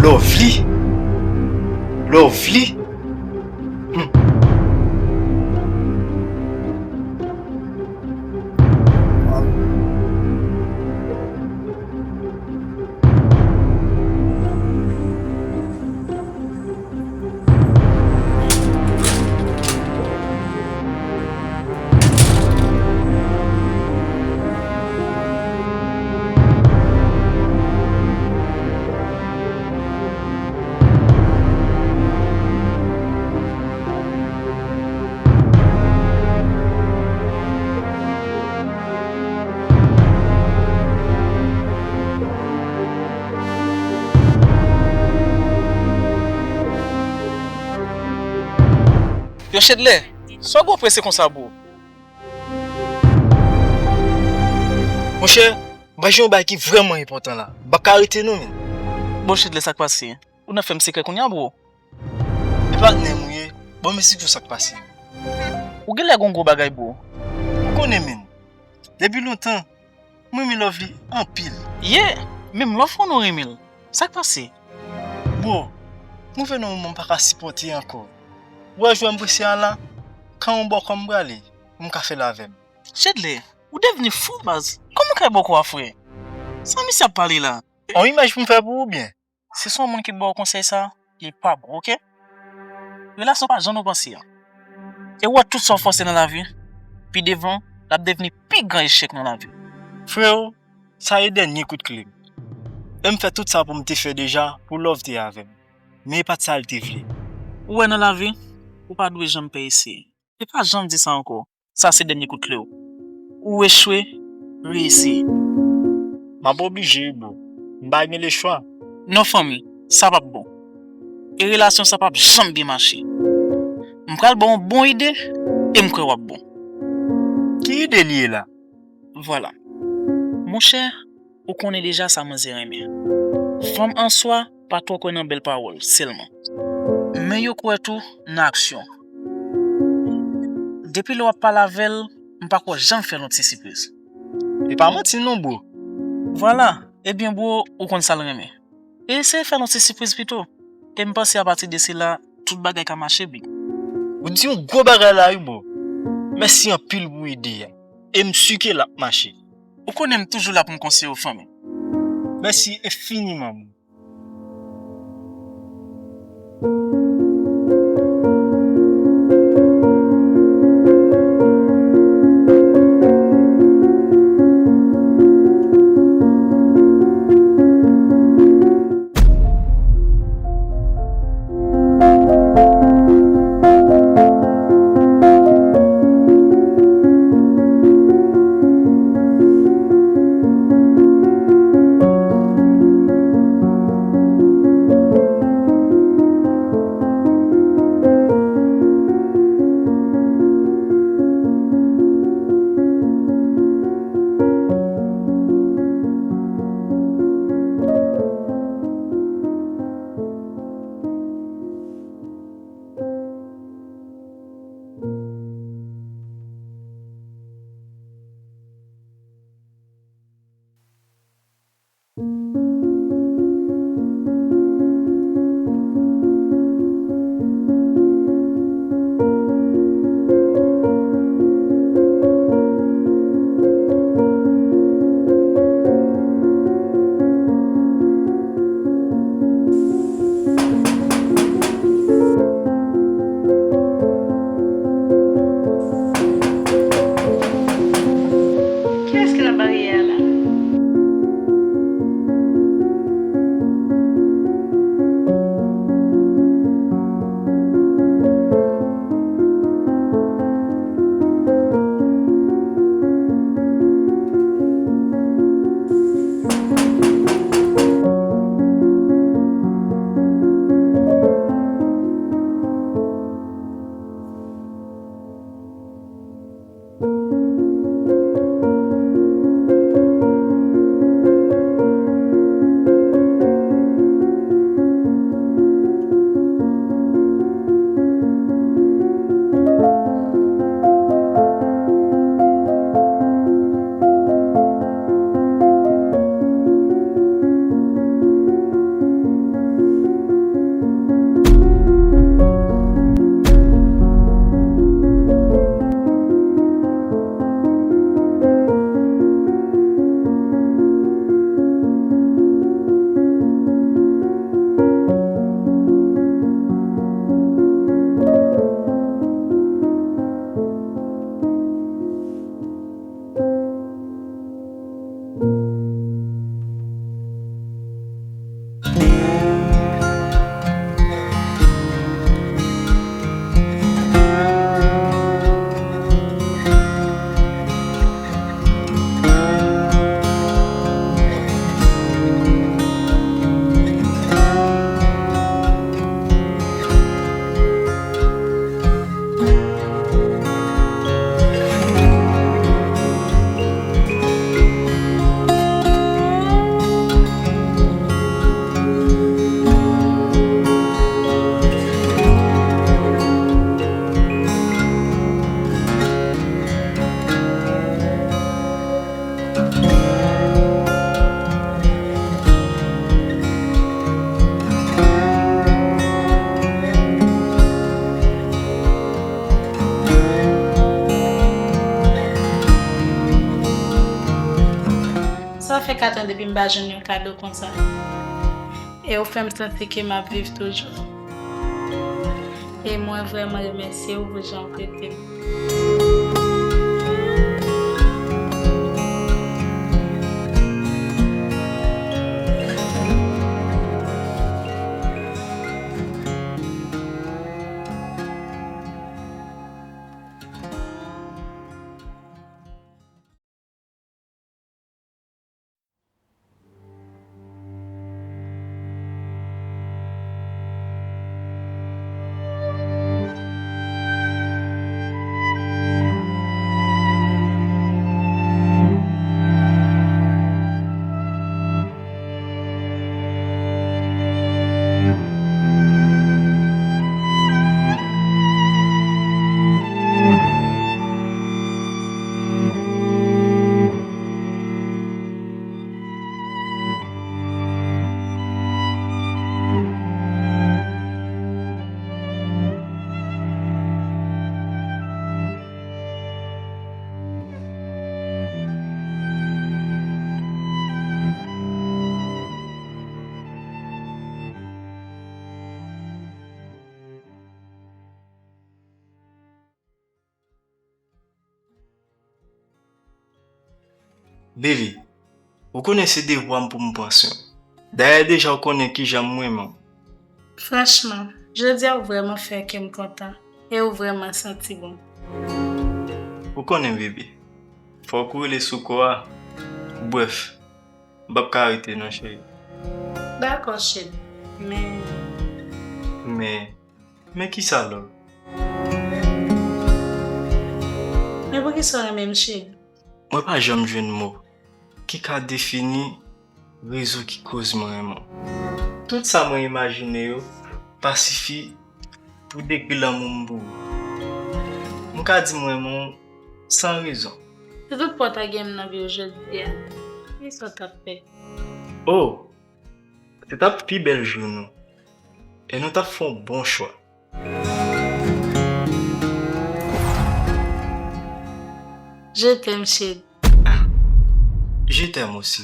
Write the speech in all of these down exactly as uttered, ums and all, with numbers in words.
Lovely? Lovely? Hmm. Yo, Chedlè, sa w gon prese konsa, bro? Monchè, m pral jwe yon bagay ki vrèman enpòtan la. M p ap ka rete non, men. Bon, Chedlè, sa k pase? Ou nan fè m sekrè kounye a, bro? E patnè m ou ye, ban m esplike w sa k pase. Ou genlè gon gwo bagay, bro. Ou konnen, men. Depi lontan, m renmen Lovely anpil. Yeah, menm lè w fè w renmen l. Sa k pase? Bro, m rive nan moman m pa ka sipòte ankò. Ou wè jwè m prese a la, ka yon bòkò m prale, pou m ka fè l avè m. Chedlè, ou devni fou, baz. Kòman w ka bòkò a, frè? Sa misye ap pale la? On imaj pou m fè pou ou byen? Si se yon moun ki ba w konsèy sa, li pa bon, oke? Relasyon pa jan nou panse a. E w wè tout sa w fòse nan lavi, pi devan, l ap devni pi gran echèk nan lavi. Frewo, sa e dènye kout kle m. E m fè tout sa pou m te fè deja pou Love te avè m. Men e pa t sa l te vle. Ou wè nan lavi, ou pa dwe janm pè eseye. E pa janm di sa ankò. Sa se dènye kout kle w. Ou echwe, reyisi. M ap oblije wi, bro. M pa gen lechwa. Non, fanmi, sa p ap bon. E relasyon sa p ap janm byen mache. M pral ba w yon bon ide, e m kwè w ap bon. Ki ide li ye la? Vwala. Monchè, ou konnen deja sa manzè renmen. Fanm an swa pa twò kwè nan bèl pawòl sèlman. Men yo kwè tou nan aksyon. Depi lè w ap pale avè l, m pa kwè w janm fè l yon ti sipriz. E pa manti non, bro. Vwala, ebyen, bro, ou konn sa l renmen. E eseye fè l yon ti sipriz pito. E m panse apati de sela, tout bagay ka mache byen. Ou di yon gwo bagay la wi, bro. Mèsi anpil pou ide a. E m si ke l ap mache. Ou konnen m toujou la pou m konseye w, fanmi. Mèsi enfiniman, bro. Fè kat an depi m pa jwenn yon kado konsa. E ou fè m santi ke m ap viv toujou. E mwen vrèman remèsye w pou jan w trete m. Baby, ou konnen se devwa m pou m pran swen w. Dayè deja ou konnen kijan m renmen w. Franchman, jodi a ou vrèman fè kè m kontan e ou vrèman santi bon. Ou konnen, baby, fòk ou rele sou kò a. Brèf, m p ap ka rete non, cheri. Dakò, cheri, men. Men, men kisa, love? Men poukisa w renmen m, cheri? Mwen pa janm jwenn mo ki ka defini rezon ki koz mwen renmen w. Tout sa mwen imajine yo pa sifi pou dekri lanmou m pou ou. M ka di m renmen w san rezon. Si tout pòt a gen m nan vi w jodi a, kisa w t ap fè? Oh! Se t ap pi bèl jou nou. E nou t ap fè yon bon chwa. Je t'aime, chérie. Je t'aime aussi.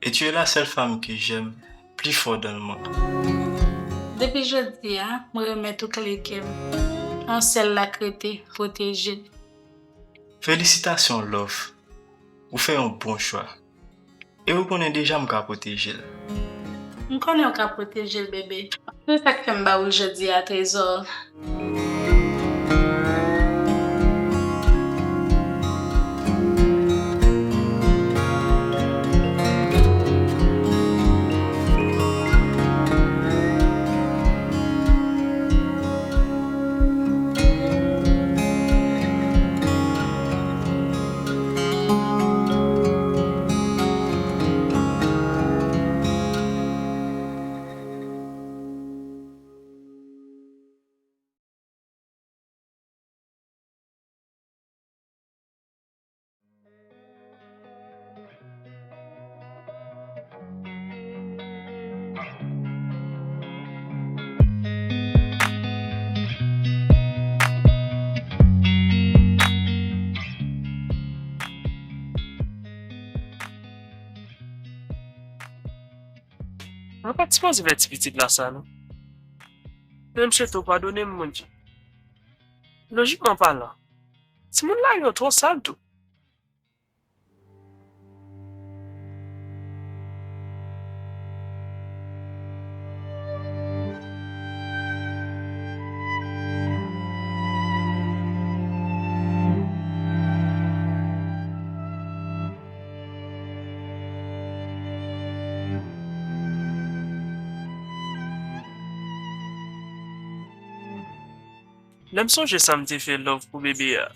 Et tu es la seule femme que j'aime plus fort dans le monde. Depi jodi a, mwen remèt ou kle kè m. Yon sèl la k rete, pwoteje l. Felisitasyon, love. Ou fè yon bon chwa. E ou konnen deja m ka pwoteje l. M konnen w ka pwoteje l, bebe. Se sa k fè m ba ou l jodi a, trezò. Mwen pa t sipoze fè ti pitit la sa, non. Men m swete w padone m, Bondye. Lojikman palan, timoun la yo twò sal tou. Lè m sonje sa m te fè love pou bebe a,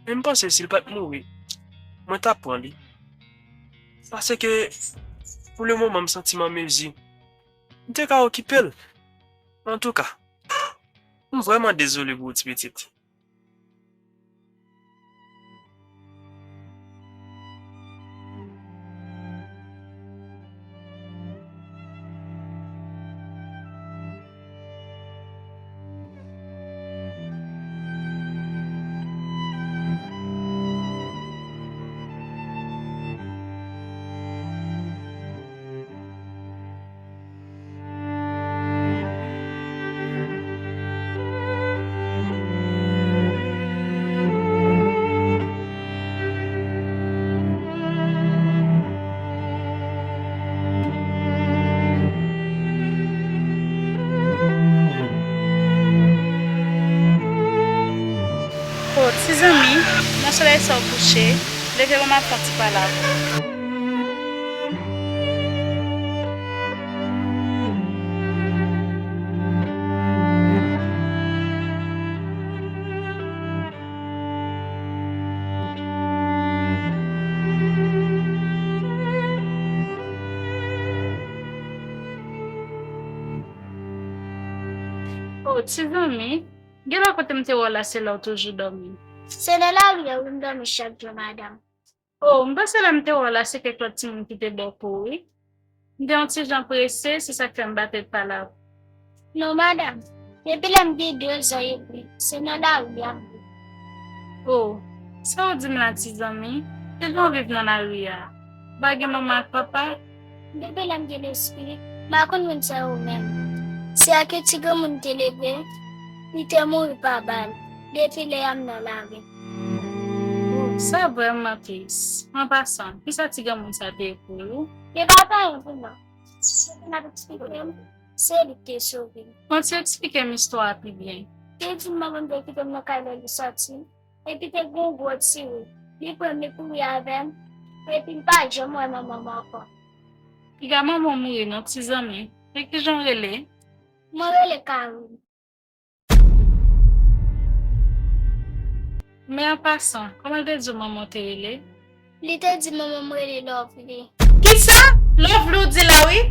men m panse si l pa t mouri, mwen t ap pran li. Paske, pou le moman, m santi m an mezi. M te ka okipe l. Antouka, m vrèman dezole pou ou, ti pitit. Ti zanmi, nan solèy sa w kouche, leve ban m ap fè yon ti pale avè w. O, ti zanmi, gen lè kote m te wè w la, se la w toujou dòmi. Se nan lari a wi m dòmi chak jou, madanm. O, m panse lè m te wè w la, se kèk lòt timoun ki te bò kou w, wi. M te yon ti jan prese, se sa k fè m pa te pale avè w. Non, madanm. Depi lè m gen de zan epi, se nan lari a m ye. O, sa w di m la, ti zanmi? Ki jan w viv nan lari a? Ou pa gen manman ak papa? Depi lè m gen lespri, m pa konn moun sa yo menm. Se ak yon ti granmoun m te leve, li te mouri pa bal. Depi lè a m nan lari. O, sa vrèman tris. An pasan, kisa ti granmoun sa te ye pou ou? Li pa t anyen pou mwen. Se pou n ap eksplike m, se li ki te sove m. Konn ti eksplike m istwa a pi byen. Te di m manman m te kite m nan kay lè li sòti, epi te gen yon gwo ti ri. Li pran m, li kouri avè m, epi m pa janm wè manman m ankò. Piga manman w mouri non, ti zanmi. E kijan w rele? Mwen rele Karine. Men an pasan, kòman l te di w manman w te rele? Li te di manman m rele Lovely. Kisa? Lovely w di la wi?